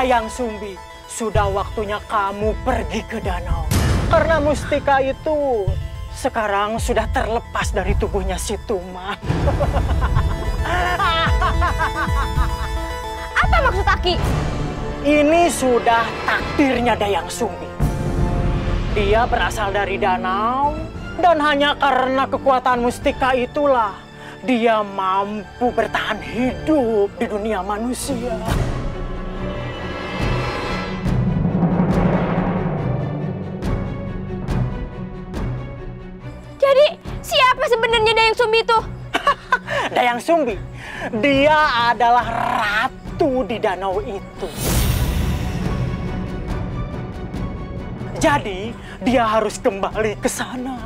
Dayang Sumbi, sudah waktunya kamu pergi ke danau. Karena mustika itu sekarang sudah terlepas dari tubuhnya si Tuma. Apa maksud Aki? Ini sudah takdirnya Dayang Sumbi. Dia berasal dari danau, dan hanya karena kekuatan mustika itulah dia mampu bertahan hidup di dunia manusia. Jadi, siapa sebenarnya Dayang Sumbi itu? Dayang Sumbi, dia adalah ratu di danau itu. Jadi, dia harus kembali ke sana.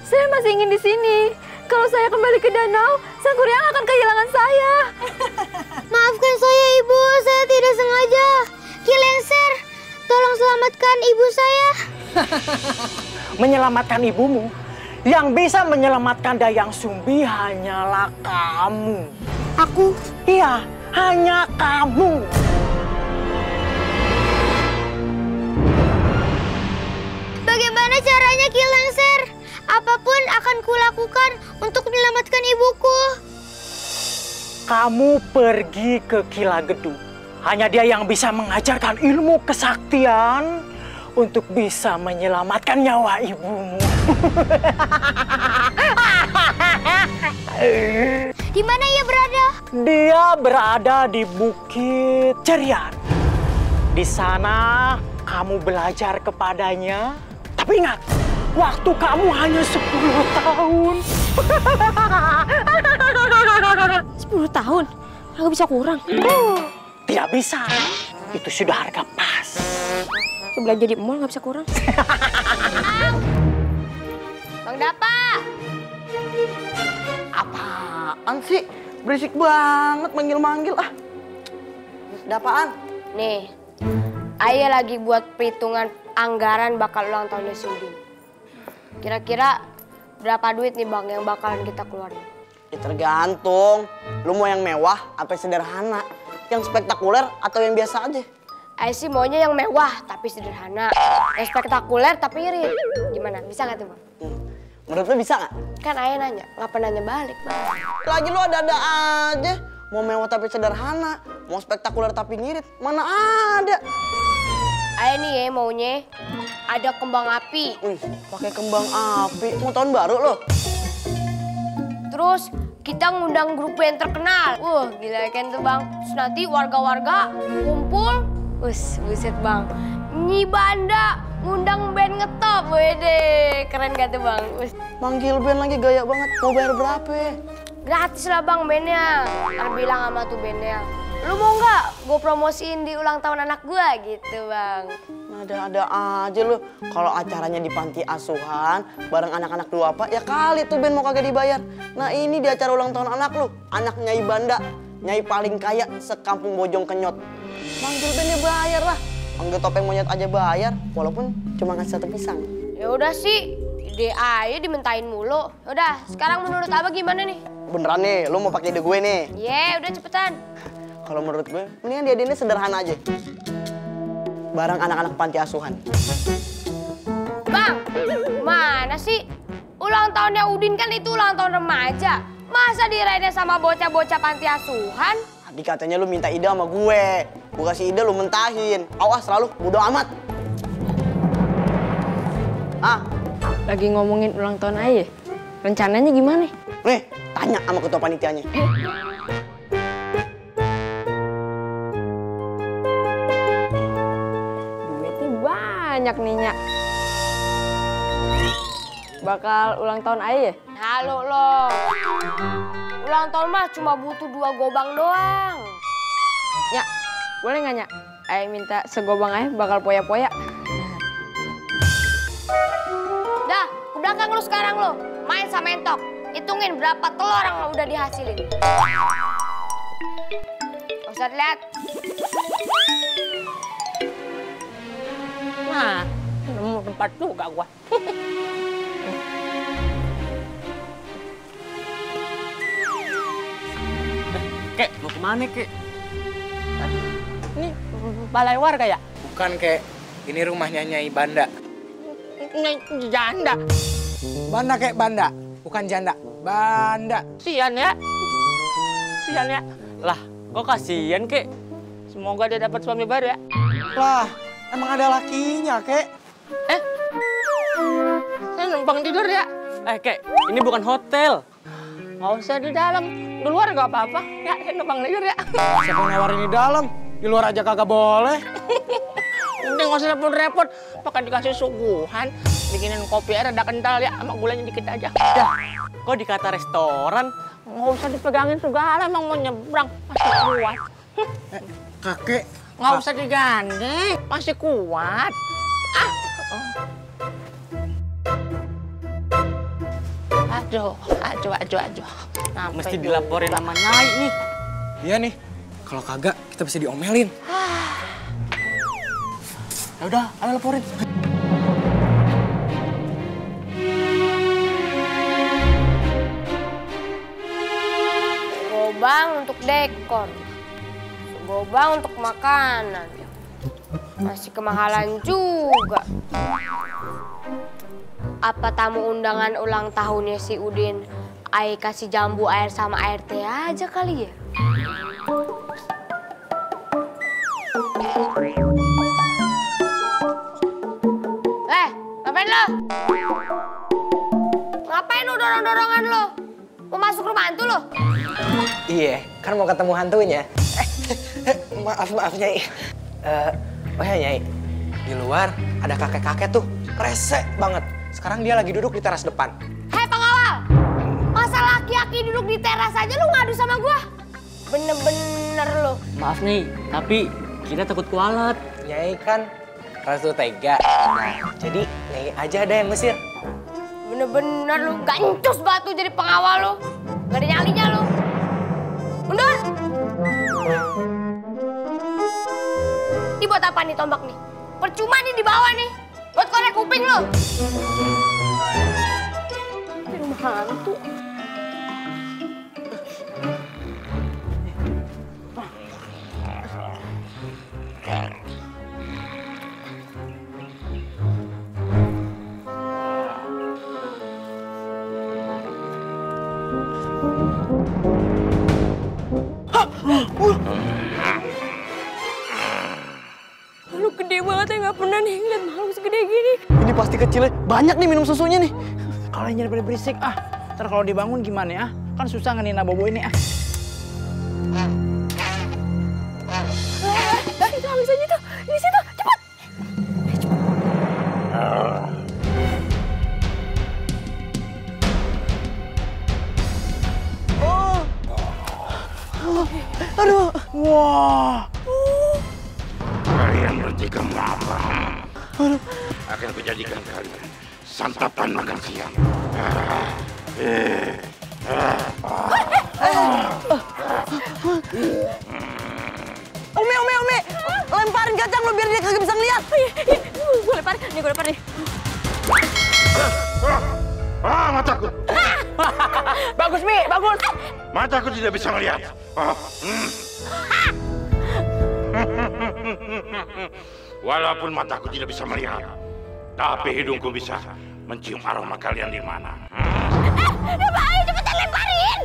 Saya masih ingin di sini. Kalau saya kembali ke danau, Sang Kuryang akan kehilangan saya. Maafkan saya, Ibu. Saya tidak sengaja. Ki Lengser, tolong selamatkan ibu saya. Menyelamatkan ibumu? Yang bisa menyelamatkan Dayang Sumbi hanyalah kamu. Aku? Iya, hanya kamu. Bagaimana caranya, Ki Lengser? Apapun akan kulakukan untuk menyelamatkan ibuku. Kamu pergi ke Kilagedung. Hanya dia yang bisa mengajarkan ilmu kesaktian untuk bisa menyelamatkan nyawa ibumu. Di mana ia berada? Dia berada di Bukit Cerian. Di sana kamu belajar kepadanya. Tapi ingat, waktu kamu hanya 10 tahun. 10 tahun? Nggak bisa kurang. Tidak bisa. Itu sudah harga pas. Belanja di mall nggak bisa kurang. Bang Dapa! Apaan sih? Berisik banget manggil-manggil ah. Dapaan? Nih, Ayah lagi buat perhitungan anggaran bakal ulang tahunnya si Udin. Kira-kira berapa duit nih Bang yang bakalan kita keluarin? Ya tergantung. Lu mau yang mewah apa yang sederhana? Yang spektakuler atau yang biasa aja? Ayah sih maunya yang mewah tapi sederhana. Yang spektakuler tapi irit. Gimana? Bisa nggak tuh Bang? Menurut lu bisa nggak? Kan Ayah nanya, nggak pernah nanya balik Bang. Lagi lu ada-ada aja. Mau mewah tapi sederhana, mau spektakuler tapi ngirit. Mana ada? Ayah nih ya maunya ada kembang api. Wih, pakai kembang api. Mau tahun baru loh. Terus kita ngundang grup band terkenal. Gila kan tuh Bang. Terus nanti warga-warga kumpul. Buset Bang. Nyi Banda ngundang band ngetop. Wede, keren gak tuh Bang? Manggil band lagi gaya banget. Mau bayar berapa? Gratis lah Bang bandnya. Ntar bilang sama tuh bandnya. Lu mau nggak gue promosiin di ulang tahun anak gue gitu Bang? Ada-ada aja lu. Kalau acaranya di panti asuhan, bareng anak-anak lu apa, ya kali tuh band mau kagak dibayar. Nah ini di acara ulang tahun anak lu, anak Nyai Banda, Nyai paling kaya sekampung Bojong Kenyot. Manggil bandnya bayar lah. Manggil Topeng Monyet aja bayar, walaupun cuma ngasih 1 pisang. Ya udah sih, ide aja dimentahin mulu. Udah, sekarang menurut Abah gimana nih? Beneran nih, lu mau pakai ide gue nih? Udah cepetan. Kalau menurut gue, mendingan dia ini sederhana aja. Bareng anak-anak panti asuhan. Bang, mana sih? Ulang tahunnya Udin kan itu ulang tahun remaja. Masa dirayainnya sama bocah-bocah panti asuhan? Tadi katanya lu minta ide sama gue. Gue kasih ide lu mentahin. Awas selalu, bodo amat. Lagi ngomongin ulang tahun Ayah. Rencananya gimana? Nih, tanya sama ketua panitianya. Banyak nih, Nyak. Bakal ulang tahun Ayah? Halo lo. Ulang tahun mah cuma butuh 2 gobang doang. Nyak, boleh nggak Nyak? Ayah minta segobang Ayah bakal poya-poya. Dah, ke belakang lu sekarang lo. Main sama entok. Hitungin berapa telur yang udah dihasilin. Usah lihat. Nah, nemu tempat juga gua. Kek, mau kemana, Kek? Ini balai warga ya? Bukan, Kek. Ini rumahnya Nyai Banda. Nyai janda. Banda, Kek, Banda. Bukan janda. Banda. Sian ya. Sian ya. Lah, kok kasihan, Kek? Semoga dia dapat suami baru ya. Lah, emang ada lakinya, Kek. Saya numpang tidur ya. Kek, ini bukan hotel. Nggak usah di dalam. Di luar nggak apa-apa. Ya, saya numpang tidur ya. Siapa nawarin di dalam? Di luar aja kagak boleh. Udah nggak usah repot-repot. Pakai dikasih suguhan. Bikinin kopi air ada kental ya. Sama gulanya dikit aja. Ya, kok dikata restoran? Nggak usah dipegangin segala. Emang mau nyebrang. Masih kuat. Kakek. Nggak usah digandeng. Masih kuat. Aduh. Sampai Mesti dilaporin sama Nyai nih. Iya nih. Kalau kagak, kita bisa diomelin. Ya udah, ayo laporin. Gobang untuk dekor. Gobang untuk makanan. Masih kemahalan juga. Apa tamu undangan ulang tahunnya si Udin, Ai kasih jambu air sama air teh aja kali ya? Ngapain lo? Ngapain lo dorong-dorongan lo? Mau masuk rumah hantu lo? Iya, kan mau ketemu hantunya. Maaf Nyai. Oh ya Nyai, di luar ada kakek-kakek tuh, rese banget. Sekarang dia lagi duduk di teras depan. Hei pengawal, masa laki-laki duduk di teras aja lu ngadu sama gua? Bener-bener lo. Maaf nih, tapi kita takut kualat. Nyai kan Ratu tega. Nah, jadi Nyai aja ada yang mesir. Bener-bener lu, gancus batu jadi pengawal lu. Gak ada nyalinya lu. Mundur. Ini buat apa nih tombak nih? Percuma nih di bawah nih. Buat korek kuping lu. Di rumah hantu. Makhluk gede banget ya, nggak pernah nih ngeliat makhluk segede gini. Ini pasti kecilnya banyak nih minum susunya nih. Kalian jangan pada berisik ntar kalau dibangun gimana ya? Kan susah ngenina bobo ini Itu misalnya tuh, di situ, cepat. Aduh. Wah. Kalian bertiga mengapa? Akan kujadikan kalian santapan makan siang. Umi, lemparin kacang lo biar dia kagak bisa ngeliat. Gue lempar nih. Mataku. Bagus, Mi, bagus. Mataku tidak bisa melihat. Walaupun mataku tidak bisa melihat, tapi hidungku bisa mencium aroma kalian di mana. Ayo cepetan lemparin.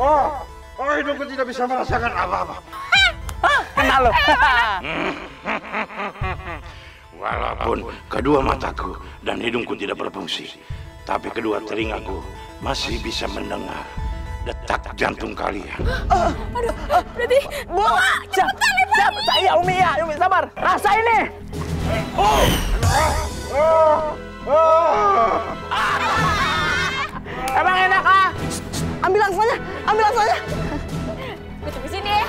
Oh, hidungku tidak bisa merasakan apa-apa. Kenal lo. Walaupun kedua mataku dan hidungku tidak berfungsi, tapi kedua telingaku masih bisa mendengar detak jantung kalian. Berarti bawa cepetan lemparin. Iya, Umi ya. Umi sabar. Rasain nih. Emang enak Ambulansanya. Gue tunggu sini ya.